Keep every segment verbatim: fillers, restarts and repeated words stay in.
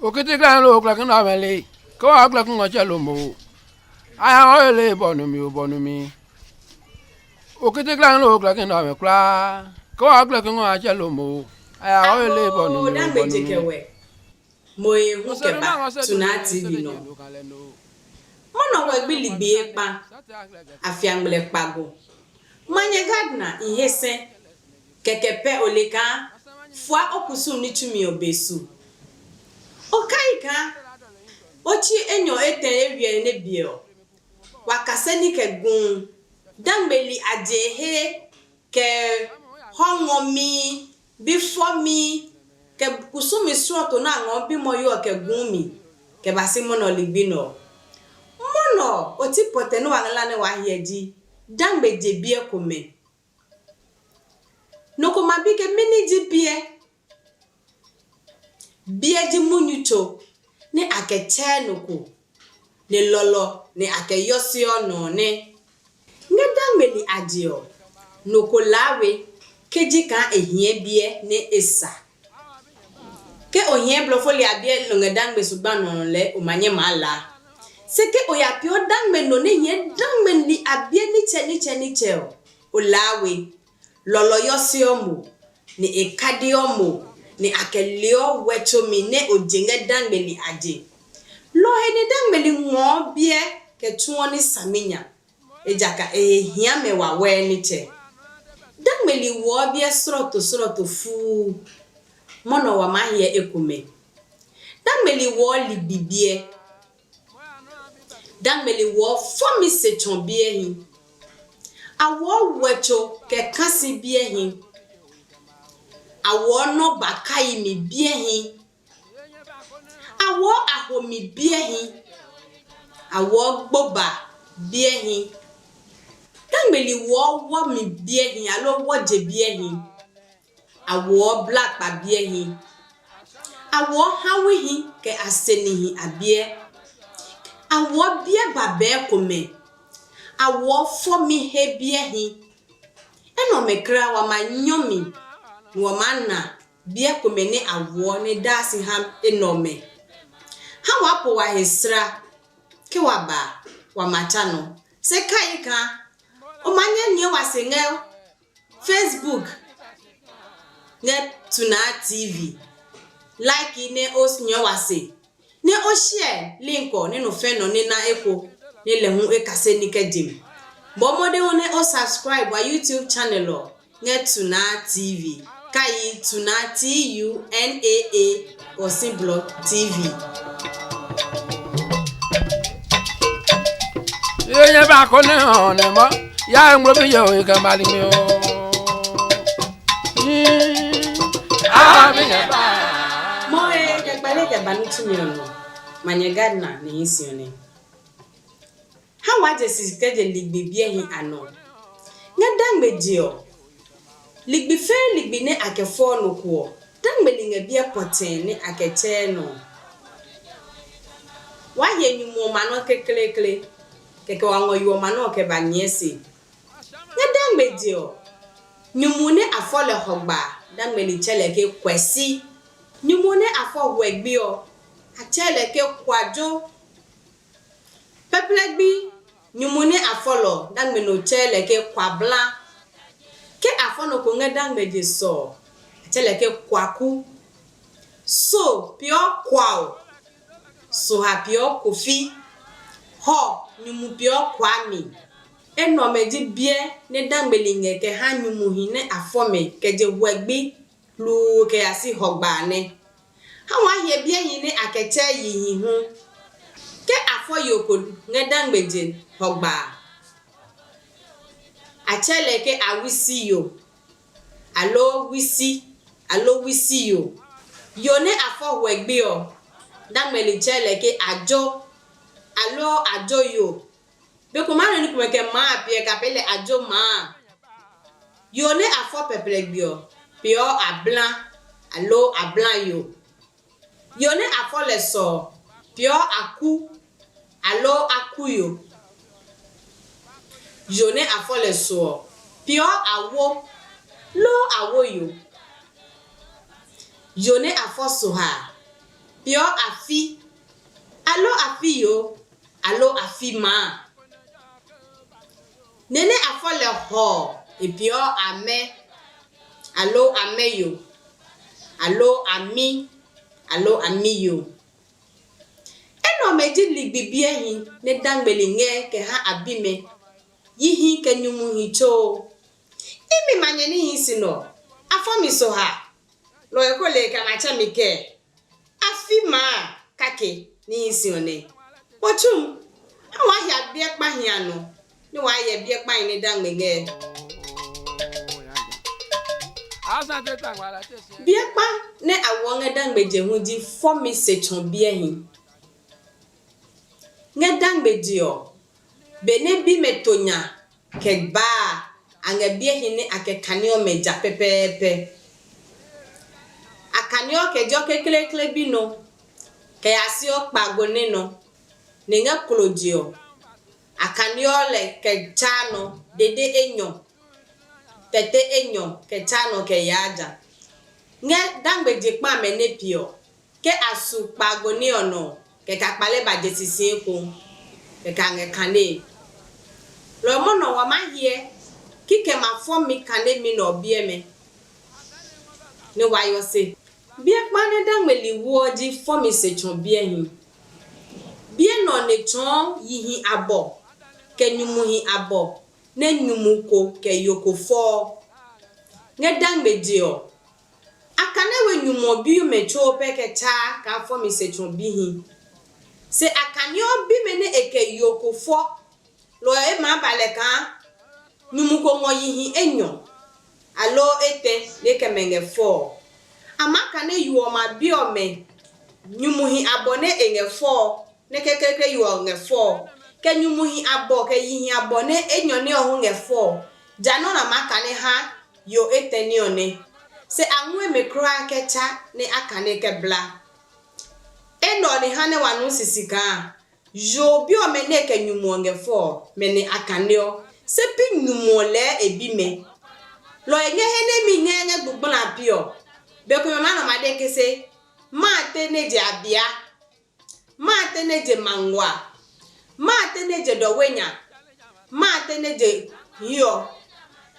Okiti glɛ lo klɛ ki na mɛ le, ke wa glɛ ki ngɔ tsɛ lo mo. A ya ngɔ le bɔ numi o bɔ numi. Okiti glɛ lo klɛ ki na mɛ kula, ke wa glɛ ki ngɔ a tsɛ lo mo. A ya ngɔ le bɔ numi o bɔ numi. Mo he hu kɛ ba tuna TV nɔ. Mɔnɔ wɛ gbi ligbi ekpa, a fia ngmlɛ kpago. Manyɛ Gardner i he sɛ, kɛkɛ pɛ o le kaa fua o kusum ní tsumi ɔ be su. O kai kaa o tsi enyɔ etɛ ewiɛ nɛ biɛ ɔ, wa kase ní kɛ gu. Dangmeli a je he kɛ hɔ ngɔmi, bi fɔmi, kɛ kusumi srɔto nɛ a ngɔɔ bimwɔyo ɔ kɛ guu mi, kɛ ba si mɔnɔ ligbi nɛ ɔ. Mɔnɔ ɔ, o ti pɔtɛ nɛ wa ngla nɛ waa hyɛ ji dangme je biɛ komɛ. Nɔ ko ma bi ke mɛni ji biɛ? Biɛ ji munyu tso nɛ a kɛ tsɛɛ nɔ ko, nɛ lɔlɔ nɛ a kɛ yɔseɔ nɔ ɔ nɛ. Ngɛ dangmeli a je ɔ, nɔ ko laa we ke ji kaa e hiɛ biɛ nɛ e sa. Ke o hiɛ blɔfo li a biɛ nɔ ngɛ dangme zugba nɔ ɔ lɛɛ o ma nyɛ maa laa. Se ke o ya peeɔ dangme nɔ nɛ hiɛ dangme li a biɛ nitsɛ nitsɛ nitsɛ ɔ, o laa we. Lɔlɔ yɔseɔ mo, nɛ e kadeɔ mo, nɛ a kɛ leɔ wɛ tsomi nɛ o je ngɛ dangmeli a je. Lɔ ɔ he ni dangmeli ngɔɔ biɛ kɛ tsuɔ ní saminya, ejakaa e he hia mɛ wawɛɛ nitsɛ. Dangmeli woɔ biɛ srɔto srɔto fuu. Mɔnɔ wa maa hyɛ ekomɛ. Dangmeli woɔ ligbi biɛ. Dangmeli woɔ fɔmi se tsɔ biɛhi. A woɔ wɛtso kɛ kasi biɛhi. A woɔ nɔ ba kayi mi biɛhi. A woɔ ahomi biɛhi. A woɔ gboba biɛhi. Dangmeli woɔ wɔmi biɛhi aloo wɔje biɛhi. A woɔ blakpa biɛhi. A woɔ hawihi kɛ asenihi a biɛ. A woɔ biɛ babɛɛ komɛ. A woɔ fɔmi he biɛhi. Enɛ ɔmɛ kulaa wa ma nyɔ mi, nɛ wa maa na biɛ komɛ nɛ a woɔ nɛ daa si ha enɛ ɔmɛ. Ha waa po wa he sra, ke wa ba a, wa ma tsa nɔ. Se kai kaa o maa nyɛ nyɛɛ wa se ngɛ Facebook ngɛ Tunaa TV, like nɛ o nyɛɛ wa se, nɛ o share link ɔ nɛ nɔ fɛ nɔ nɛ na eko nɛ lɛ hu e kase ní kɛ je mi. Bɔ mɔdɛŋɔ nɛ o subscribe wa YouTube channel ɔ ngɛ Tunaa TV, kai Tunaa T U N A A, Kosi Blɔ TV. Ye nyɛ ba ko nɛ ɔ nɛ mɔ ya ngmlo bi yɛ o kɛ mali mi o. Aa bi nyɛ ba. Mɔ he kɛ kpale kɛ ba ní tsumi ɔ nɔ, ma nyɛ Gardner ní hi si ɔ nɛ. Ha waa je sisi kɛ je ligbi biɛhi a nɔ. Ngɛ dangme je ɔ, ligbi fɛɛ ligbi nɛ a kɛ fɔɔ nɔ ko ɔ, dangme li ngɛ biɛ pɔtɛɛ nɛ a kɛ tsɛɛ nɔ ɔ. Waa hyɛ nyumu ɔ ma nɔ kekleekle, kɛkɛ wa ngɔ yo ɔ ma nɔ ɔ kɛ ba nyɛɛ se. Ngɛ dangme je ɔ, nyumu nɛ a fɔ lɛ hɔgba a, dangme li tsɛ lɛ ke kwɛsi. Nyumu nɛ a fɔ hwɛgbi ɔ, a tsɛ lɛ ke kwajo. Pɛplɛgbi nyumu nɛ a fɔ lɔ, dangme nɔ tsɛɛ lɛ ke kwabla. Ke a fɔ nɔ ko ngɛ dangme je sɔ ɔ, a tsɛ lɛ ke kwaku. So peeɔ kwao, so ha peeɔ kofi, hɔ nyumu peeɔ kwami. Enɛ ɔmɛ ji biɛ nɛ dangme li ngɛ kɛ ha nyumuhi nɛ a fɔ mɛ kɛ je hwɛgbi hluu kɛ ya si hɔgba a nɛ. Ha waa hyɛ biɛhi nɛ a kɛ tsɛɛ yihi hu. Ke a fɔ yo ko ngɛ dangme je hɔgba a, a tsɛɛ lɛ ke awisi yo, aloo wisi, aloo wisi yo. Yo nɛ a fɔ hwɛgbi ɔ, dangme li tsɛɛ lɛ ke ajo, aloo ajo yo. Be ko maa nɔ ní komɛ kɛ maa a piɛ kɛ a pee lɛ ajo maa a. Yo nɛ a fɔ pɛplɛgbi ɔ, peeɔ abla, aloo abla yo. Yo nɛ a fɔ lɛ sɔ ɔ, peeɔ aku, aloo aku yo. Yo nɛ a fɔ lɛ so ɔ, peeɔ awo, loo awo yo. Yo nɛ a fɔ so ha a, peeɔ afi, aloo afi yo, aloo afi maa. Nɛ nɛ a fɔ lɛ hɔ ɔ, e peeɔ amɛ, aloo amɛyo, aloo ami, aloo amiyo. Enɛ ɔmɛ ji ligbi biɛhi nɛ dangmeli ngɛ kɛ ha a bimɛ, yihi kɛ nyumuhi tso. Imi ma nyɛ níhi si nɔ, a fɔ mi so ha, lɔ ɔ ko le kɛ a ma tsɛ mi kɛɛ, a fi maa kake níhi si ɔ nɛ. Mo tsu, a waa hia biɛ kpahi a nɔ, nɛ waa hyɛ biɛ kpahi nɛ dangme ngɛ. Biɛ kpa nɛ a woɔ ngɛ dangme je hu ji fɔmi se tsɔ biɛhi. Ngɛ dangme je ɔ, benɛ bimɛ to nya kɛ baa a, a ngɛ biɛhi nɛ a kɛ kaneɔ mɛ ja pɛpɛɛpɛ. A kaneɔ kɛ jɔ kekleekle bi nɔ, kɛ ya siɔ kpago nɛ nɔ, nɛ ngɛ klo je ɔ, a kaneɔ lɛ kɛ tsaa nɔ dede enyɔ, tɛte enyɔ kɛ tsaa nɔ kɛ yaa ja. Ngɛ dangme je kpa amɛ nɛ piɛ ɔ, ke a su kpaago ní ɔ nɔ, kɛkɛ a kpale ba je sisi eko, kɛkɛ a ngɛ kane. Lɔ ɔ mɔnɔ wa maa hyɛ kikɛ ma fɔ mi kane mi nɛ ɔ biɛ mɛ, nɛ wa yɔ se. Biɛ kpa nɛ dangmeli wu ɔ ji fɔmi se tsɔ biɛhi. Biɛ nɛ ɔ nɛ tsɔɔ yihi abɔ, kɛ nyumuhi abɔ, nɛ nyumu ko kɛ yo ko fɔɔ. Ngɛ dangme je ɔ, a kane we nyumu ɔ bimɛ tsuo pɛ kɛ tsaa kaa fɔmi se tsɔ bihi. Se a kaneɔ bimɛ nɛ e kɛ yo ko fɔ, lɔ ɔ e maa ba lɛ kaa nyumu ko ngɔ yihi enyɔ, aloo etɛ nɛ e kɛ mɛ ngɛ fɔ ɔ. A maa kane yo ɔ ma bi ɔmɛ nyumuhi abɔ nɛ e ngɛ fɔ ɔ, nɛ kekleekle yo ɔ ngɛ fɔ ɔ, kɛ nyumuhi abɔ kɛ yihi abɔ nɛ enyɔ nɛ ɔ hu ngɛ fɔ ɔ, ja nɔ́ nɛ a maa kane ha yo etɛ ní ɔ nɛ. Se a ngɔɛ mɛ kulaa kɛ tsa nɛ a kane kɛ bla. Enɛ ɔ ni ha nɛ wa nu sisi kaa yo bi ɔmɛ nɛ e kɛ nyumu ɔ ngɛ fɔ ɔ, mɛ nɛ a kaneɔ, se pi nyumu ɔ lɛɛ e bimɛ. Lɔ ɔ ngɛ he nɛ mi ngɛ ngɛ gbugbla a pi ɔ, be ko mɛ maa nɔ ma de ke se, ma a te nɛ je abia, ma a te nɛ je ma ngua, ma a te nɛ je dɔwe nya, ma a te nɛ je hiɔ.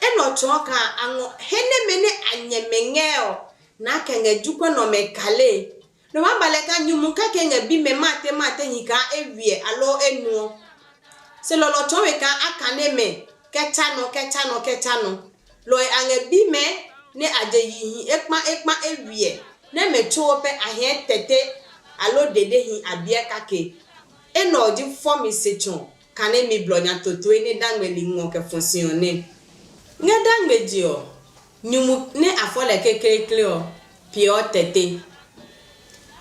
Enɛ ɔ tsɔɔ kaa a ngɔ he nɛmɛ nɛ a nyɛ mɛ ngɛ ɔ, naa kɛ ngɛ jokuɛ nɛ ɔmɛ kale. Nɔ maa ba lɛ kaa nyumu kake ngɛ bimɛ ma a te ma a te hi kaa e wiɛ aloo e nuɔ. Se lɔlɔ tsɔɔ we kaa a kane mɛ kɛ tsa nɔ kɛ tsa nɔ kɛ tsa nɔ. Lɔ ɔ a ngɛ bimɛ nɛ a je yihi ekpa ekpa e wiɛ, nɛ mɛ tsuo pɛ a hɛɛ tɛte aloo dede hi a biɛ kake. Enɛ ɔ ji fɔmi se tsɔ kane mi blɔ nya totoe nɛ dangmeli ngɔ kɛ fɔ si ɔ nɛ. Ngɛ dangme je ɔ, nyumu nɛ a fɔ lɛ kekleekle ɔ peeɔ tɛte.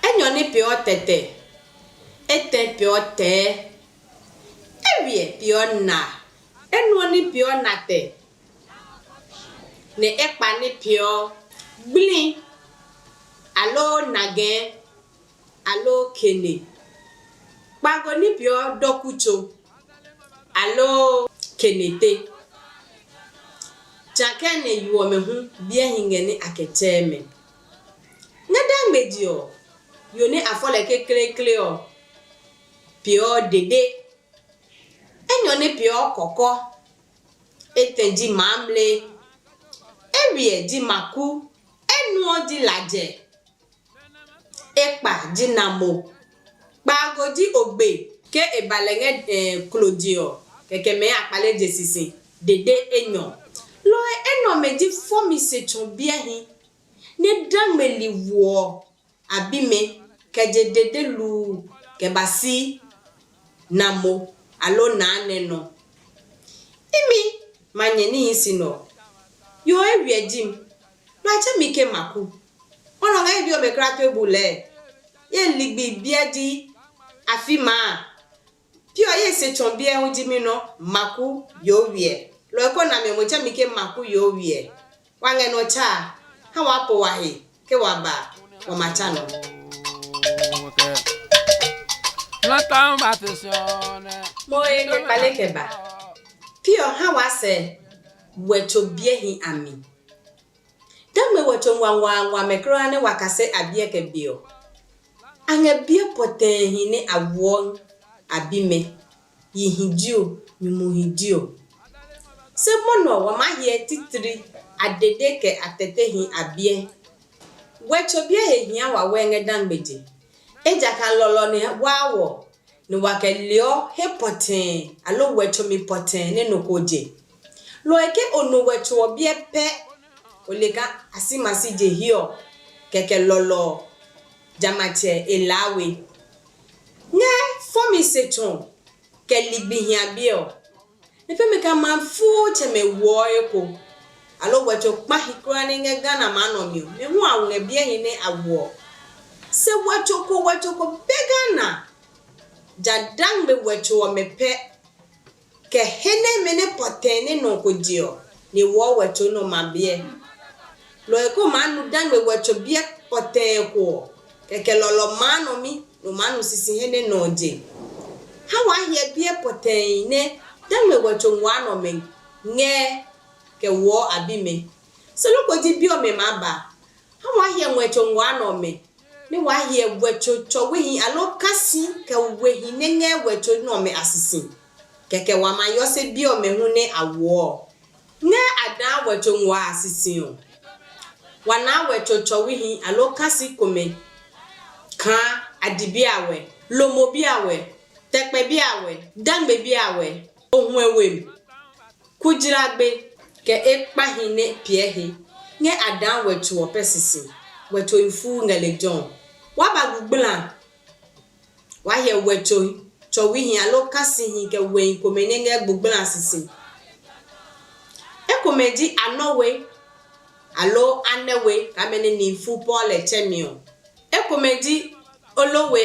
Enyɔ ní peeɔ tɛtɛ, etɛ peeɔ tɛɛ, ewiɛ peeɔ na, enuɔ ní peeɔ natɛ, nɛ ekpa ní peeɔ gblii, aloo nagɛɛ, aloo kene. Kpago ní peeɔ dɔkutso, aloo kenete. Tsa kɛ nɛ yo ɔmɛ hu biɛ hi ngɛ nɛ a kɛ tsɛɛ mɛ. Ngɛ dangme je ɔ, yo nɛ a fɔ lɛ kekleekle ɔ peeɔ dede. Enyɔ nɛ peeɔ kɔkɔ, etɛ ji maamle, ewiɛ ji maku, enuɔ ji lajɛ, ekpa ji namo, kpaago ji ogbe. Ke e ba lɛ ngɛ eh, klo je ɔ, kɛkɛ mɛɛ a kpale je sisi dede enyɔ. Lɔ ɔ enɛ ɔmɛ ji fɔmi se tsɔ biɛhi nɛ dangmeli woɔ a bimɛ kɛ je dede luu kɛ ba si namo aloo naa nɛ nɔ. Imi ma nyɛ níhi si nɛ ɔ, yo ewiɛ ji mi, nɔ a tsɛ mi ke maku. Kɔnɔ ngɛ ye bi ɔmɛ kla tue bu lɛɛ, ye ligbi biɛ ji afi maa. Pi ɔ ye se tsɔ biɛ hu ji mi nɔ maku yo wiɛ. Lɔ ɔ ko na mi ɔ mo tsɛ mi ke maku yo wiɛ. Wa ngɛ nɔ tsa a, ha waa po wa he ke wa ba wa ma tsa nɔ. Mo ye nyɛ kpale kɛ ba. Pi ɔ ha waa sɛ wɛ tso biɛ hi a mi. Dangme wɔ tso ngwangwangwa mɛ kulaa nɛ wa kase a biɛ kɛ be ɔ. A ngɛ biɛ pɔtɛɛhi nɛ a woɔ a bimɛ, yihi dio, nyumuhi dio. Se munɔ ɔ, wa maa hyɛ titri adede kɛ a tɛtehi a biɛ. Wɛ tso biɛ he hia wawɛ ngɛ dangmeje, ejakaa lɔlɔ nɛ waa wɔ, nɛ wa kɛ leɔ he pɔtɛɛ aloo wɛ tsomi pɔtɛɛ nɛ nɔ ko je. Lɔ ɔ ke o nu wɛ tso ɔ biɛ pɛ, o le kaa a si ma si je hiɛ ɔ, kɛkɛ lɔlɔ ɔ, jamɛ a tsɛ e laa we. Ngɛ fɔmi se tsɔ kɛ ligbi hia biɛ ɔ, e pɛ mi kaa ma fuu tsɛmɛ woɔ eko, aloo wɛ tso kpa hi kulaa nɛ ngɛ Ghana ma nɔ mi ɔ, mɛ hu a ngɛ biɛ hi nɛ a woɔ. Se wɛ tso ko wɛ tso ko be Ghana, ja dangme wɛ tso ɔmɛ pɛ, kɛ he nɛmɛ nɛ pɔtɛɛ nɛ nɔ ko je ɔ, ni wɔɔ wɛ tso nɛ ɔ ma biɛ. Lɔ ɔ ko maa nu dangme wɛ tso biɛ pɔtɛɛ ko ɔ, kɛkɛ lɔlɔ maa nɔ mi, nɔ maa nu sisi he nɛ nɔ ɔ je. Ha waa hyɛ biɛ pɔtɛɛhi nɛ dangme wɛ tso nguaa nɛ ɔmɛ ngɛ kɛ woɔ a bimɛ. Se loko ji bi ɔmɛ maa ba. Ha waa hyɛ ngmɛ tso nguaa nɛ ɔmɛ, nɛ waa hyɛ wɛ tso tsɔwihi aloo kasi kɛ wehi nɛ ngɛ wɛ tso nɛ ɔmɛ a sisi. Kɛkɛ wa ma yɔ se bi ɔmɛ hu nɛ a woɔ. Ngɛ a daa wɛ tso nguaa a sisi ɔ, wa naa wɛ tso tsɔwihi aloo kasi komɛ kaa a di bi a wɛ, lomo bi a wɛ, tɛkpɛ bi a wɛ, dangme bi a wɛ, ohuɛ we mi, kujlagbe, kɛ ekpahi nɛ piɛ he. Ngɛ a daa wɛ tso ɔ pɛ sisi, wɛ tsohi fuu ngɛ lejɛ ɔ. Wa ba gu gbla, wa hyɛ wɛ tsohi tsɔwihi aloo kasihi kɛ wehi komɛ nɛ ngɛ gbugbla sisi. Ekomɛ ji anɔwe aloo anɛwe kaa benɛ nihi fu pɔɔ lɛ tsɛmi ɔ. Ekomɛ ji olowe,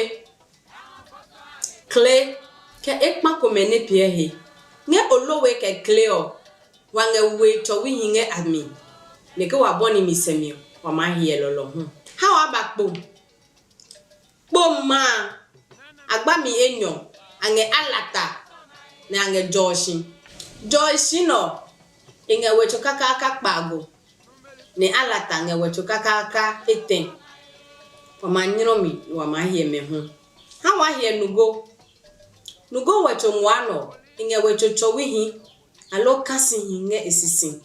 kle, kɛ ekpa komɛ nɛ piɛ he. Ngɛ olowe kɛ kle ɔ, wa ngɛ we tsɔwihi ngɛ a mi, nɛ ke wa bɔni mi sɛmi ɔ, wa maa hyɛ lɔlɔ hu. Ha waa ba kpo. Kpo ma a, a gba mi enyɔ, a ngɛ alata, nɛ a ngɛ jɔɔshi. Jɔɔshi nɛ ɔ, e ngɛ wetso kakaaka kpaago, nɛ alata ngɛ wetso kakaaka etɛ. Wa ma nyrɔ mi, nɛ wa maa hyɛ mɛ hu. Ha waa hyɛ nugo. Nugo wetso nguaa nɛ ɔ, e ngɛ wetso tsɔwihi, aloo kasihi ngɛ e sisi.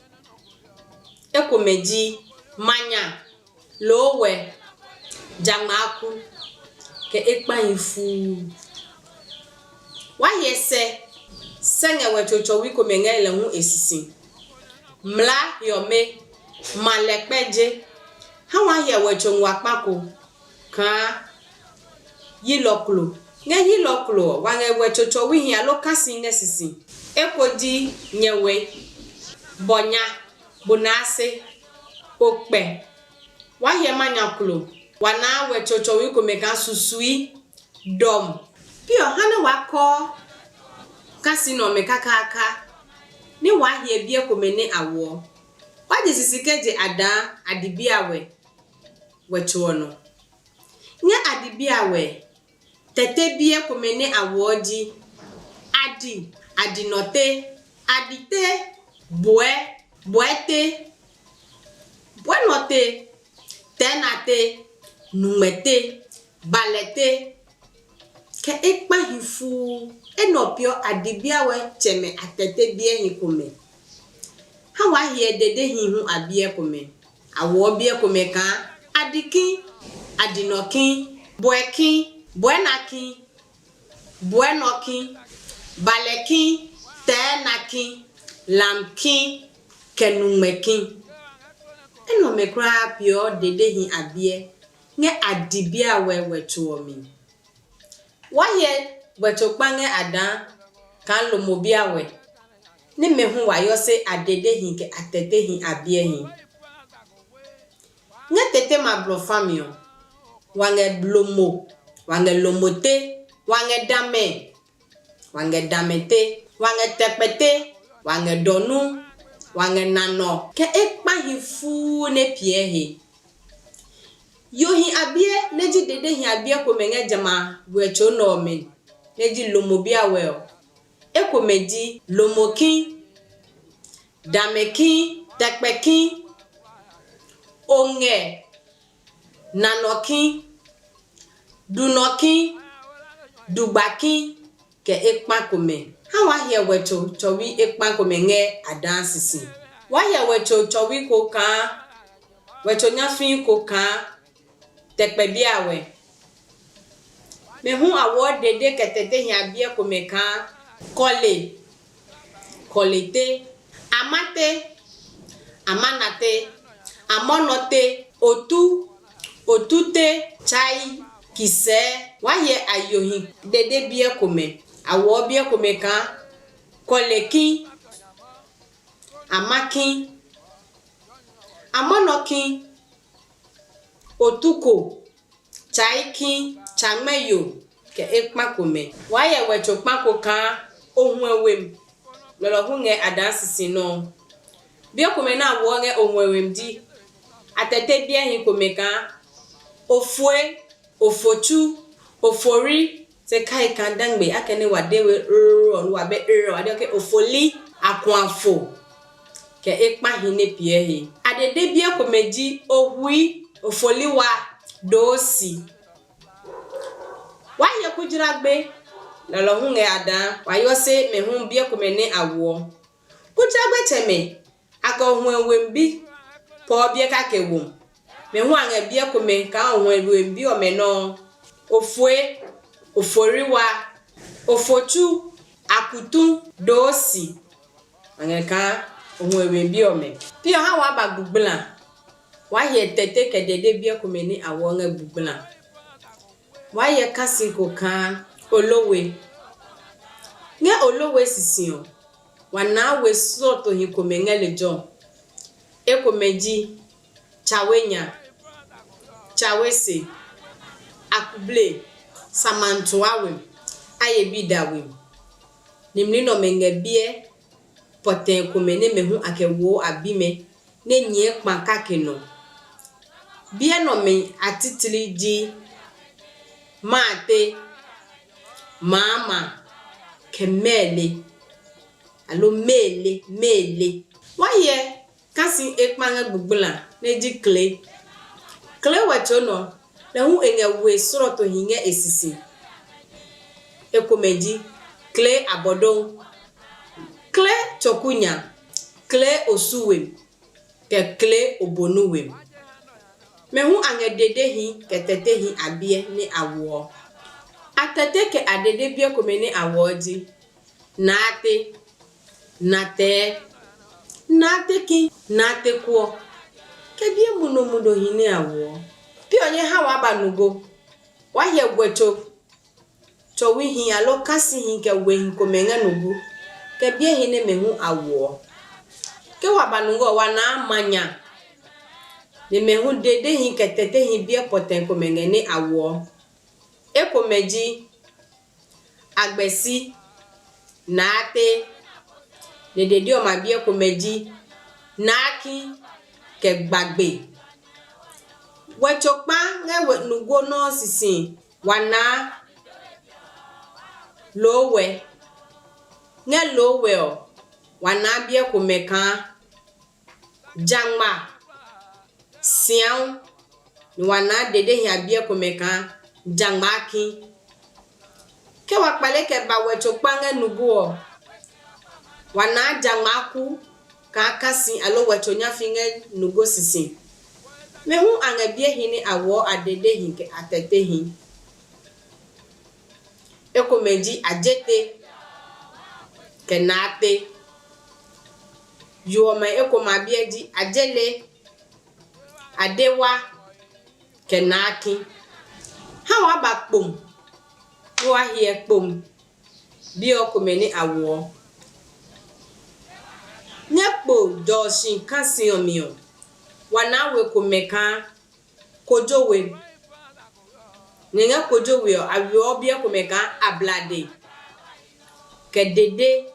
Ekomɛ ji manya, loowɛ, jangmaaku, kɛ ekpahi fuu. Wa hyɛ sɛ, sɛ ngɛ wɛtso tsɔwi komɛ ngɛ lɛ hu e sisi. Mlaa hiɔme, ma lɛ kpɛje. Ha wa hyɛ wɛtso nguakpa ko kaa yilɔ klo. Ngɛ yilɔ klo ɔ, wa ngɛ wɛtso tsɔwihi aloo kasi ngɛ sisi. Eko ji nyɛwe, bɔnya, bonase, okpɛ. Wa hyɛ manya klo, wa naa wɛtso tsɔwi komɛ kaa susui, dɔm. Pi ɔ ha nɛ wa kɔɔ kasi nɛ ɔmɛ kakaaka, nɛ waa hyɛ biɛ komɛ nɛ a woɔ. Wa je sisi kɛ je a daa a di biawɛ wɛtso ɔ nɔ. Ngɛ a di biawɛ, tɛtɛ biɛ komɛ nɛ a woɔ ji adi, adinɔte, adite, bɔɛ, bɔɛte, bɔɛnɔte, tɛɛnate, nungmɛte, balɛte, kɛ ekpahi fuu. Enɛ ɔ peeɔ a di biawɛ tsɛmɛ a tɛtɛ biɛhi komɛ. Ha waa hyɛ dedehi hu a biɛ komɛ. A woɔ biɛ komɛ kaa adikin, adinɔkin, bɔɛkin, bɔɛnakin, bɔɛnɔkin, balɛkin, tɛɛnakin, lamkin, kɛ nungmɛkin. Enɛ ɔmɛ kulaa peeɔ dedehi a biɛ ngɛ a di biawɛ wɛtso ɔ mi. Wa hyɛ wɛtso kpa ngɛ a daa kaa lomo biawɛ, nɛ mɛ hu wa yɔ se a dedehi kɛ a tɛtehi a biɛhi. Ngɛ tete ma blɔ fa mi ɔ, wa ngɛ lomo, wa ngɛ lomote, wa ngɛ damɛ, wa ngɛ damɛte, wa ngɛ tɛkpɛte, wa ngɛ dɔnu, wa ngɛ nanɔ, kɛ ekpahi fuu nɛ piɛ he. Yohi a biɛ nɛ ji dedehi a biɛ komɛ ngɛ jamɛ a wɛtso nɛ ɔmɛ nɛ ji lomo biawɛ ɔ, ekomɛ ji lomoki, damɛki, tɛkpɛki, ongɛ, nanɔki, Dunɔki, dugba ki, kɛ ekpa komɛ. Ha waa hyɛ wɛtso tsɔwi ekpa komɛ ngɛ a daa sisi. Waa hyɛ wɛtso tsɔwi ko kaa, wɛtso nyafii ko kaa tɛkpɛ biawɛ. Mɛ hu a wɔɔ dede kɛ tɛtɛ hia biɛ komɛ kaa kɔle, kɔlete, amate, amanate, amɔnɔte, otu, otute, tsai, kisɛɛ. Waa hyɛ a yohi dede biɛ komɛ. A wɔɔ biɛ komɛ kaa kɔleki, amaki, amɔnɔki, otuko, tsaiki, tsangmɛyo, kɛ ekpa komɛ. Waa hyɛ wɛtso kpa ko kaa ohuɛ wem. Lɔlɔ hu ngɛ a daa sisi nɔuu. Biɛ komɛ nɛ a woɔ ngɛ ohuɛ wem ji a tɛtɛ biɛhi komɛ kaa ofue, ofotsu, ofori, se kai kaa dangbe akɛnɛ wa de we roro ɔ nɛ wa bɛ roro ɔ wa de ke ofoli, akuafo, kɛ ekpahi nɛ piɛ he. A de de biɛ komɛ ji ohui, ofoliwa, doosi. Waa hyɛ kujra gbe. Lɔlɔ hu ngɛ a daa wa yɔ se mɛ hu biɛ komɛ nɛ a woɔ. Kujra gbɛtsɛmɛ a kɛ ohuɛ wemi bi pɔɔ biɛ kake wo. Mɛ hu a ngɛ biɛ komɛ kaa ohuɛ wemi bi ɔmɛ nɔuu, ofue, oforiwa, ofotsu, akutu, doosi. A ngɛ kaa ohuɛ wemi bi ɔmɛ. Pi ɔ ha waa ba gbugbla. Waa hyɛ tɛte kɛ dede biɛ komɛ nɛ a woɔ ngɛ gbugbla. Waa hyɛ kasi ko kaa olowe. Ngɛ olowe sisi ɔ, wa naa we slɔtohi komɛ ngɛ lejɛ ɔ. Ekomɛ ji tsawenya, tsawese, akuble, samantua we, ayebida we. Nimli nɛ ɔmɛ ngɛ biɛ pɔtɛɛ komɛ nɛ mɛ hu a kɛ woo a bimɛ nɛ nyɛɛ kpa kake nɔ. Biɛ nɛ ɔmɛ a titli ji maate, maama, kɛ mɛɛle, aloo meele, meele. Wa hyɛ kasi ekpa ngɛ gbugbla nɛ ji kle. Kle wɛtso nɔ, lɛ hu e ngɛ we srɔtohi ngɛ e sisi. Ekomɛ ji kle abɔdɔŋ, kle tsokunya, kle osu we, kɛ kle obonu we. Mɛ hu a ngɛ dedehi kɛ tɛtehi a biɛ nɛ a woɔ. A tɛte kɛ a dede biɛ komɛ nɛ a woɔ ji naate, natɛɛ, naate ki, naate kuɔ, kɛ biɛ munomunohi nɛ a woɔ. Pi ɔ nyɛ ha waa ba nugo. Wa hyɛ guɛ tso tsɔwihi aloo kasihi kɛ wehi komɛ ngɛ nugu, kɛ biɛhi nɛmɛ hu a woɔ. Ke wa ba nungɔ ɔ, wa naa manya, nɛ mɛ hu dedehi kɛ tɛtehi biɛ pɔtɛ komɛ ngɛ nɛ a woɔ. Ekomɛ ji agbɛsi, naate, nɛ dede ɔmɛ a biɛ komɛ ji naaki kɛ gbagbe. Wɛtso kpa ngɛ we nugbo nɔuu sisi. Wa naa loo wɛ. Ngɛ loo wɛ ɔ, wa naa biɛ komɛ kaa jangma, siau, nɛ wa naa dede hia biɛ komɛ kaa jangma ki. Ke wa kpale kɛ ba wɛtso kpa ngɛ nubu ɔ, wa naa jangma ku kaa kasi aloo wɛtso nyafi ngɛ nugo sisi. Mɛ hu a ngɛ biɛ hi nɛ a woɔ a dedehi kɛ a tɛtehi. Ekomɛ ji ajete kɛ naate. Yo ɔmɛ ekomɛ a biɛ ji ajele, adewa, kɛ naaki. Ha waa ba kpom nɛ waa hyɛ kpom biɛ ɔ komɛ nɛ a woɔ. Ngɛ kpo dɔɔ si kasi ɔ mi ɔ, wa naa we komɛ kaa kojo we. Nɛ ngɛ kojo we ɔ, a weɔ biɛ komɛ kaa ablade kɛ dede.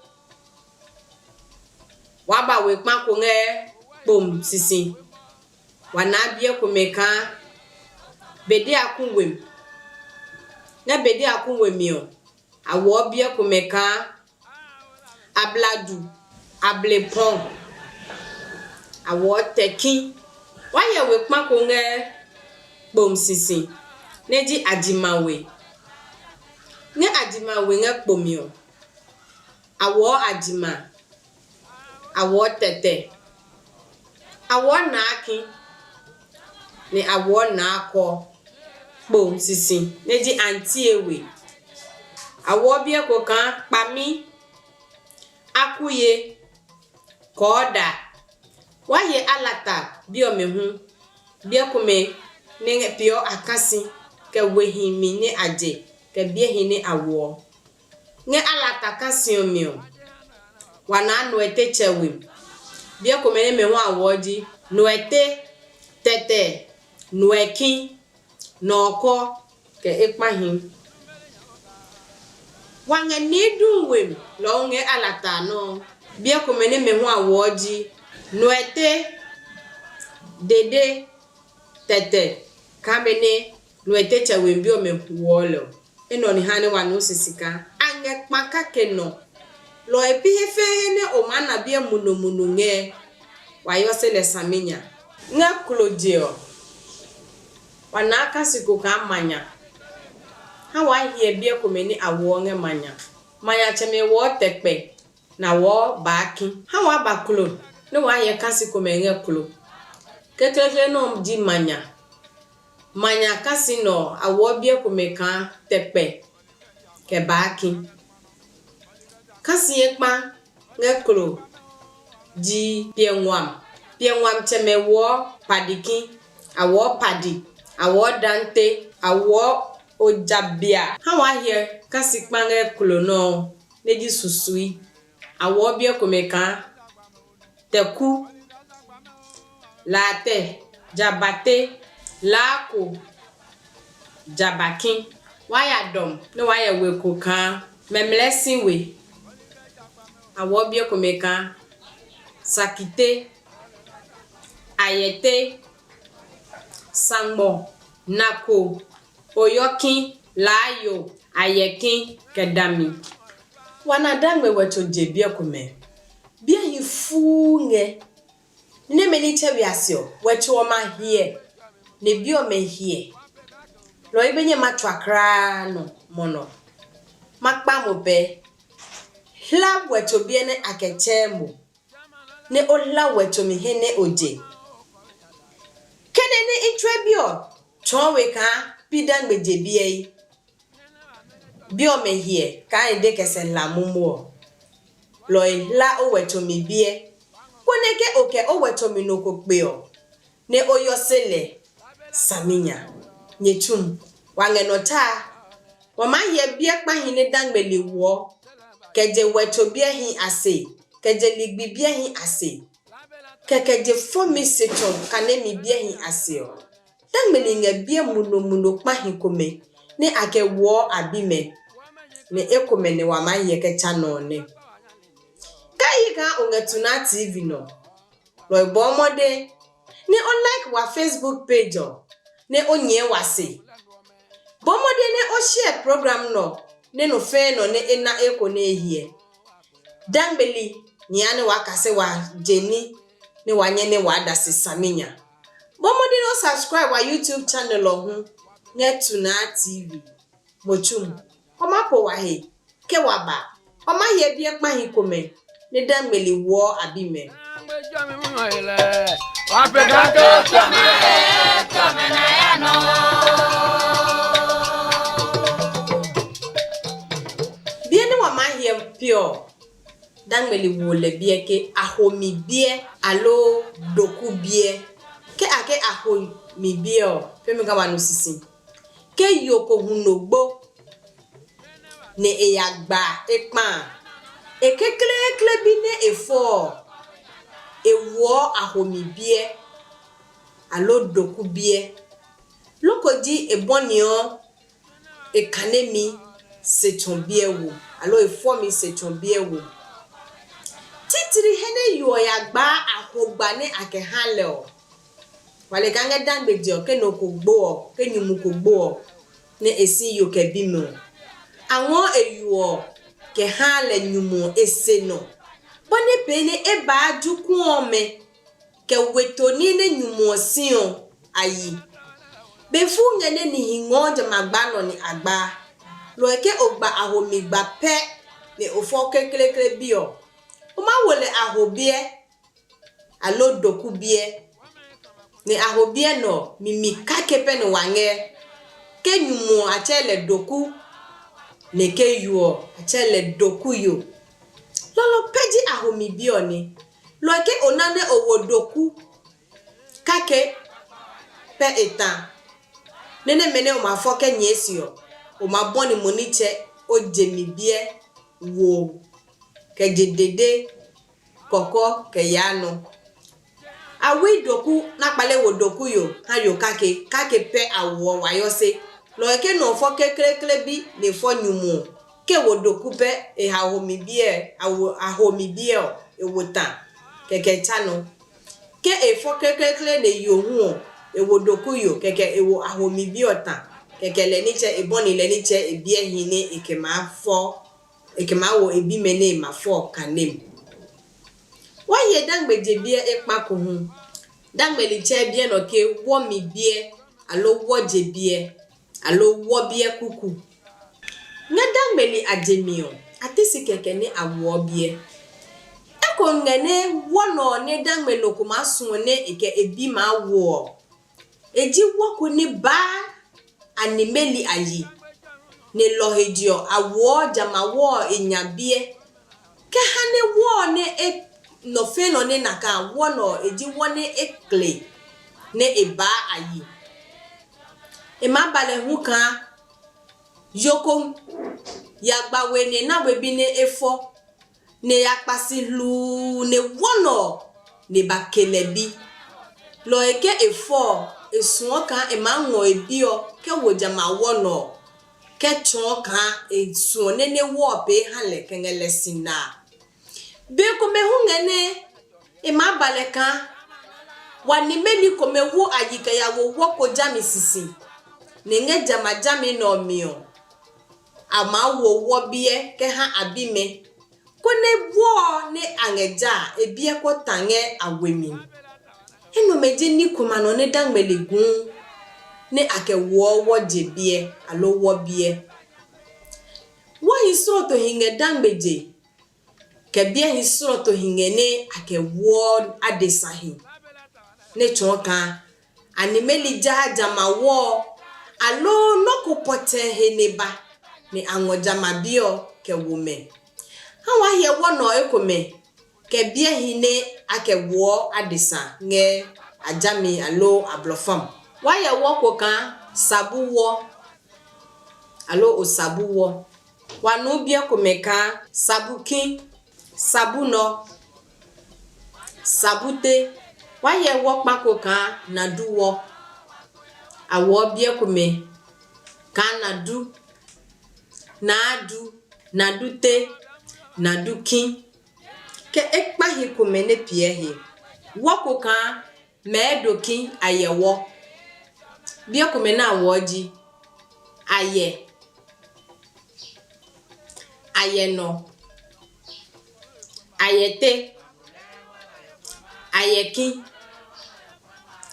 Waa ba we kpa ko ngɛ kpom sisi. Wa naa biɛ komɛ kaa bede a ku we mi. Ngɛ bede a ku we mi ɔ, a woɔ biɛ komɛ kaa abladu, ablepɔn, a woɔ tɛki. Wa hyɛ we kpa ko ngɛ kpom sisi. nɛ ji ajima we. Ngɛ ajima we ngɛ kpo mi ɔ, a wɔɔ ajima, a wɔɔ tɛtɛ, a wɔɔ naaki, nɛ a wɔɔ naakɔ kpo sisi, nɛ ji antie we. A wɔɔ biɛ ko kaa kpami, akuye, kɔɔda. Wa hyɛ alata bi ɔmɛ hu, biɛ komɛ nɛ ngɛ peeɔ akasi, kɛ wehi mi nɛ a je, kɛ biɛhi nɛ a woɔ. Ngɛ alata kasi ɔ mi ɔ, wa naa nuɛtetsɛ we. Biɛ komɛ nɛ mɛ hu a woɔ ji nuɛte, tɛtɛ, nuɛki, nɔɔkɔ, kɛ ekpahi. Wa ngɛ nii duu we lɔɔ ngɛ alata nɔ́ ɔ. Biɛ komɛ nɛ mɛ hu a woɔ ji nuɛte, dede, tɛtɛ, kaa benɛ nuɛtetsɛ we bi ɔmɛ woɔ lɛ ɔ. Enɛ ɔ ni ha nɛ wa nuu sisi kaa a ngɛ kpa kake nɔ. Lɔ ɔ he pi he fɛɛ nɛ o maa na biɛ munomuno ngɛ, wa yɔ se lɛ saminya. Ngɛ klo je ɔ, wa naa kasi ko kaa manya. Ha waa hyɛ biɛ komɛ nɛ a woɔ ngɛ manya. Manyatsɛmɛ woɔ tɛkpɛ, nɛ a woɔ baaki. Ha waa ba klo nɛ waa hyɛ kasi komɛ ngɛ klo. Kekleekle nɛ ɔ ji manya. Manya kasi nɛ ɔ, a woɔ biɛ komɛ kaa tɛkpɛ kɛ baaki. Kasi ekpa ngɛ klo ji piɛ nguam. Piɛ nguamtsɛmɛ woɔ padiki, a woɔ padi, a woɔ dante, a woɔ ojabia. Ha waa hyɛ kasi kpa ngɛ klo nɛ ɔ, nɛ ji susui. A woɔ biɛ komɛ kaa tɛku, laatɛ, jabate, laako, jabaki. Waa ya dɔm nɛ waa yɛ we ko kaa mɛmlɛ si we. A woɔ biɛ komɛ kaa sakite, ayɛte, sangmɔ, nako, oyɔki, laayo, ayɛki, kɛ dami. Wa na dangme wɛtso je biɛ komɛ. Biɛ hi fuu ngɛ. Nɛmɛ nitsɛ we a se ɔ, wɛtso ɔ ma hyɛ, nɛ bi ɔmɛ hyɛ. Lɔ ɔ be nyɛ ma tsua kulaa nɔ mɔ nɔ. Ma kpa mo pɛ. Hla wɛtso biɛ nɛ a kɛ tsɛɛ mo, nɛ o hla wɛtso mi he nɛ o je. Kɛnɛ nɛ i tsuɛ bi ɔ tsɔɔ we kaa pi dangme je biɛi. Bi ɔmɛ hyɛ kaa e de kɛ sɛ hla momo ɔ. Lɔ ɔ hla o wɛtso mi biɛ, konɛ ke o kɛ o wɛtso mi nɔ ko kpe ɔ, nɛ o yɔ se lɛ saminya. Nyɛ tsumu, wa ngɛ nɔ tsaa. Wa maa hyɛ biɛ kpahi nɛ dangmeli woɔ, kɛ je wɛtso biɛ hi a se, kɛ je ligbi biɛ hi a se, kɛkɛ je fɔmi se tsɔ kanemi biɛ hi a se ɔ. Dangmeli ngɛ biɛ munomuno kpahi komɛ nɛ a kɛ woɔ a bimɛ, nɛ ekomɛ nɛ wa maa hyɛ kɛ tsa nɔ ɔ nɛ. Ke a yi kaa o ngɛ tunaa T V nɔ, lɔ ɔ bɔɔ mɔde nɛ o like wa Facebook page ɔ, nɛ o nyɛɛ wa se. Bɔɔ mɔde nɛ o share program nɛ ɔ, nɛ nɔ fɛɛ nɔ nɛ e na eko nɛ e hyɛ. Dangmeli nyɛɛ nɛ waa kase wa je ní nɛ wa nyɛ nɛ waa da si saminya. Bɔɔ mɔde nɛ o subscribe wa YouTube channel ɔ hu ngɛ Tunaa T V. Mo tsumu, o maa po wa he ke wa ba. O maa hyɛ biɛ kpahi komɛ nɛ dangmeli woɔ a bimɛ. Biɛ nɛ wa maa hyɛ piɛ ɔ, dangmeli wo lɛ biɛ ke ahomi biɛ aloo doku biɛ. Ke a ke ahomi biɛ ɔ, pɛmi ka wa nu sisi. Ke yo ko hu no gbo, nɛ e ya gba ekpa a, e kekleekle bi nɛ e fɔ ɔ, e woɔ ahomi biɛ aloo doku biɛ. Loko ji e bɔni ɔ e kanemi se tsɔ biɛ wo, aloo e fɔmi se tsɔ biɛ wo. Titiri he nɛ yo ɔ ya gbaa ahogba nɛ a kɛ ha lɛ ɔ, wa le kaa ngɛ dangbe je ɔ, ke nɔ ko gbo ɔ, ke nyumu ko gbo ɔ, nɛ e si yo kɛ bimɛ ɔ, a ngɔɔ e yo ɔ kɛ haa lɛ nyumu ɔ e se nɔ, bɔ nɛ pee nɛ e baa juku ɔmɛ kɛ we toni nɛ nyumu ɔ si ɔ a yi. Be fuu nyɛ nɛ nihi ngɔɔ jamɛ a gbaa nɔ nɛ a gbaa. Lɔ ɔ ke o gba a ho mi gba pɛ nɛ o fɔ kekleekle bi ɔ, o maa wo lɛ a ho biɛ, aloo doku biɛ. Nɛ a ho biɛ nɛ ɔ, mi mi kake pɛ nɛ wa ngɛ. Ke nyumu ɔ, a tsɛɛ lɛ doku, nɛ ke yo ɔ, a tsɛɛ lɛ dokuyo. Lɔlɔ pɛ ji a ho mi biɛ ɔ nɛ. Lɔ ɔ ke o na nɛ o wo doku kake pɛ e ta, nɛ nɛmɛ nɛ o ma fɔ kɛ nyɛɛ se ɔ, o ma bɔni mo nitsɛ o je mi biɛ wo kɛ je dede kɔkɔ kɛ yaa nɔ. A wui doku nɛ a kpale wo dokuyo ha yo kake, kake pɛ a woɔ wayɔse. Lɔ ɔ ke nɔ ɔ fɔ kekleekle bi nɛ e fɔ nyumu ɔ, ke wo doku pɛ e ha ho mi biɛ, a wo a ho mi biɛ ɔ, e wo ta, kɛkɛ e tsa nɔ. Ke e fɔ kekleekle nɛ e yo hu ɔ, e wo dokuyo, kɛkɛ e wo a ho mi biɛ ɔ ta, kɛkɛ lɛ nitsɛ e bɔni lɛ nitsɛ e biɛ hi nɛ e kɛ maa fɔ, e kɛ maa wo e bimɛ nɛ e ma fɔ ɔ kane mi. Wa hyɛ dangbe je biɛ ekpa ko hu. Dangbe litsɛ biɛ nɔ ke wɔ mi biɛ, aloo wɔ je biɛ, aloo wɔ biɛ kuku. Ngɛ dangbe li a je mi ɔ, a te si kɛkɛ nɛ a woɔ biɛ. Eko ngɛ nɛ wɔ nɔ ɔ nɛ dangbe nɔ ko maa suɔ nɛ e kɛ e bi maa wo ɔ, e ji wɔ ko nɛ baa a nimeli a yi, nɛ lɔ he je ɔ, a woɔ jamɛ a wɔ ɔ e nya biɛ. Kɛ ha nɛ wɔ ɔ nɛ e nɔ fɛ̃ nɔ nɛ na kaa wɔ nɔ ɔ, e ji wɔ nɛ e kle nɛ e baa a yi. E maa ba lɛ hu kaa yo ko ya gba we nɛ e na we bi nɛ e fɔ, nɛ e ya kpa si hluu nɛ wɔ nɔ ɔ nɛ e ba ke lɛ bi. Lɔ ɔ he ke e fɔ ɔ, e suɔ kaa e maa ngɔ e bi ɔ kɛ wo jamɛ a wɔ nɔ ɔ, kɛ tsɔɔ kaa e suɔ nɛ nɛ wɔ ɔ pee ha lɛ kɛ ngɛ lɛ sina a. Be komɛ hu ngɛ nɛ e maa ba lɛ kaa wa nimeli komɛ wo a yi kɛ ya wo wɔ ko jami sisi, nɛ ngɛ jamɛ a jami nɛ ɔ mi ɔ, a maa wo wɔ biɛ kɛ ha a bimɛ, konɛ wɔ ɔ nɛ a ngɛ ja a, e biɛ kɔ ta ngɛ a we mi. Enɛ ɔmɛ ji ní komɛ a nɔ nɛ dangmɛli guu nɛ a kɛ woɔ wɔ je biɛ aloo wɔ biɛ. Wɔhi srɔtohi ngɛ dangme je, kɛ biɛhi srɔtohi ngɛ nɛ a kɛ woɔ adesa hi, nɛ tsɔɔ kaa a nimeli jaa jamɛ a wɔ ɔ, aloo nɔ́ ko pɔtɛɛ he nɛ ba, nɛ a ngɔ jamɛ a biɛ ɔ kɛ wo mɛ. Ha waa hyɛ wɔ nɛ ɔ ekomɛ, kɛ biɛhi nɛ a kɛ woɔ adesa ngɛ a jami aloo a blɔ fam. Waa hyɛ wɔ ko kaa sabu wɔ, aloo osabu wɔ. Wa nuu biɛ komɛ kaa sabuki, sabunɔ, sabute. Wa hyɛ wɔ kpa ko kaa nadu wɔ. A woɔ biɛ komɛ kaa nadu, naadu, nadute, naduki, kɛ ekpahi komɛ nɛ piɛ he. Wɔ ko kaa mɛɛ doki ayɛ wɔ. Biɛ komɛ nɛ a woɔ ji ayɛ, ayɛ nɔ, ayɛ te, ayɛ ki,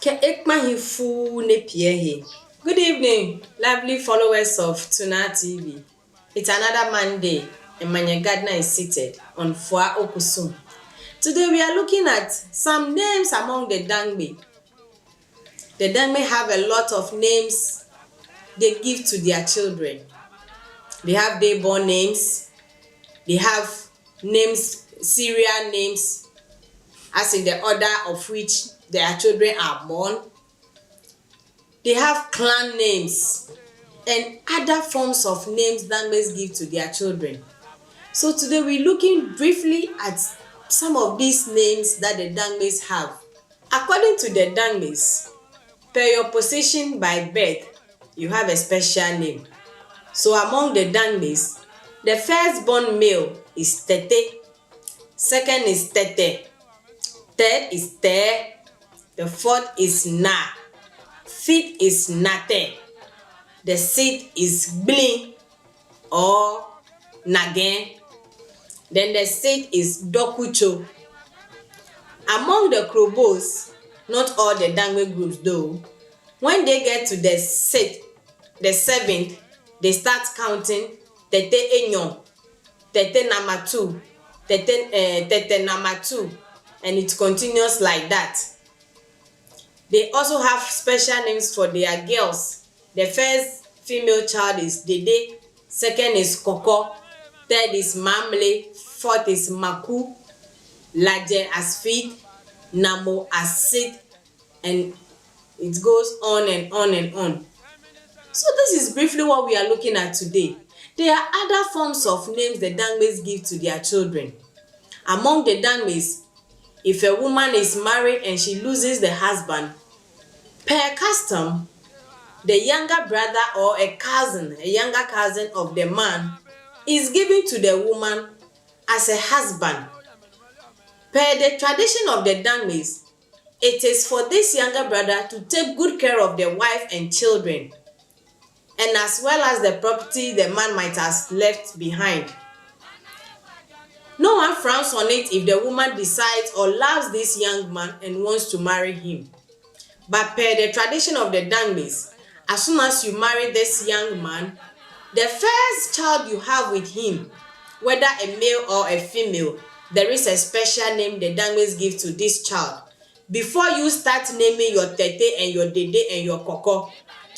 kɛ ekpahi fuu nɛ piɛ he. Good evening, lovely followers of Tuna T V. It's another Monday, and Manye Gardner is seated on Fua Okusum. Today we are looking at some names among the Dangme. The Dangme have a lot of names they give to their children. They have day born names, they have names, serial names, as in the order of which their children are born. They have clan names and other forms of names Dangmes give to their children. So today we're looking briefly at some of these names that the Dangmes have. According to the Dangmes, per your position by birth, you have a special name. So among the Dangmes, the firstborn male is Tete, second is Tete, third is Te, the fourth is Na, fifth is Nate, the sixth is Gbli or Nage, then the sixth is Dokucho. Among the Krobos, not all the Dangme groups though, When they get to the sixth, the seventh, they start counting tete enyɔ, tete number two, tete, uh, tete number two, and it continues like that. They also have special names for their girls. The first female child is Dede, second is Koko, third is Mamle, fourth is Maku, Laje as feet, Namo as sit, and it goes on and on and on. So this is briefly what we are looking at today. There are other forms of names the Dangmes give to their children. Among the Dangmes, if a woman is married and she loses the husband, per custom, the younger brother or a cousin, a younger cousin of the man, is given to the woman as a husband. Per the tradition of the Dangmes, it is for this younger brother to take good care of the wife and children, and as well as the property the man might have left behind. No one frowns on it if the woman decides or loves this young man and wants to marry him. But per the tradition of the Dangmes, as soon as you marry this young man, the first child you have with him, whether a male or a female, there is a special name the Dangmes give to this child. Before you start naming your tete and your dede and your koko.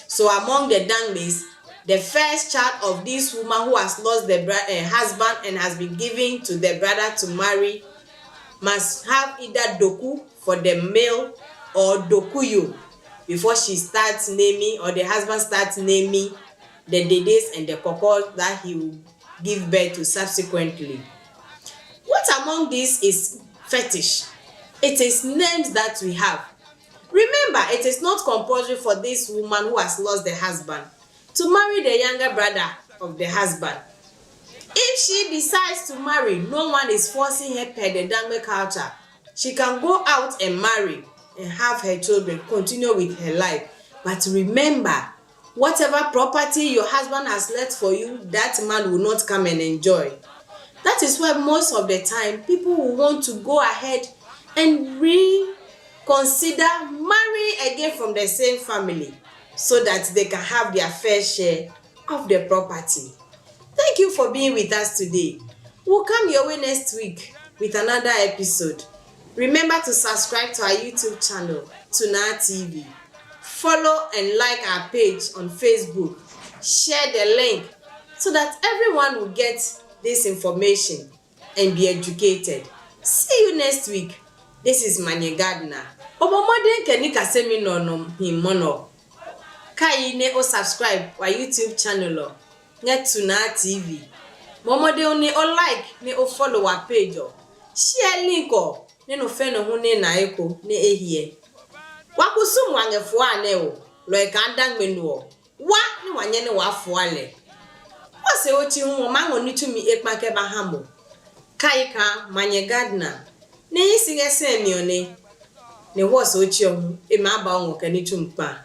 So among the Dangmes, the first child of this woman who has lost the bra- uh, husband and has been given to the brother to marry must have either doku for the male or dokuyo before she starts naming, or the husband starts naming the dedes and the koko that he will give birth to subsequently. What among these is fetish? It is names that we have. Remember, it is not compulsory for this woman who has lost the husband to marry the younger brother of the husband. If she decides to marry, no one is forcing her per the Dangme culture. She can go out and marry and have her children, continue with her life. But remember, whatever property your husband has left for you, that man will not come and enjoy. That is why most of the time people will want to go ahead and reconsider marrying again from the same family so that they can have their fair share of the property. Thank you for being with us today. We'll come your way next week with another episode. Remember to subscribe to our YouTube channel, Tuna T V. Follow and like our page on Facebook. Share the link so that everyone will get this information and be educated. See you next week. This is Manye Gardner. Omo modern kɛ ni kasemi no no himono. Kai ne o subscribe wa YouTube channel ɔ ngɛ Tuna T V. Mɔmɔde o ne o like ne o follow wa page ɔ. Share link ɔ ne no fɛ no hu ne na eko ne e hiɛ. Wa kusum wa ngɛ fua nɛ o, lɔ e kaa dangme nu ɔ. Wa ne wa nyɛ ne waa fua lɛ. Wa se o chi hu ɔ ma ngɔ ní tsumi ekpa kɛ ba ha mo. Kai kaa Manye Gardner ne yi si ngɛ sɛ mi ɔ ne. Ne wɔ so chi ɔ hu e ma ba o ngɔ kɛ ní tsumi kpa.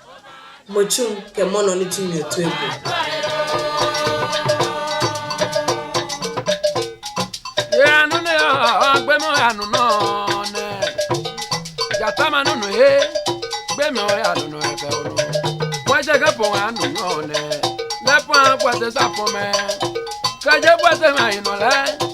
Mo tsum kɛ mɔ nɔ ní tsumi ɔ tue bu. Ye anu nɛ ɔ gbe mɔ anu nɔ nɛ. Jata ma nunu he gbe mɛ o ya nunu ɛ kɛ o nu. Wɛ jɛ kɛ pɔ wa nunu nɛ. Lɛ pɔ a bɔ te sa pɔ mɛ. Kɛ je bɔ te ma yi nɔ lɛ.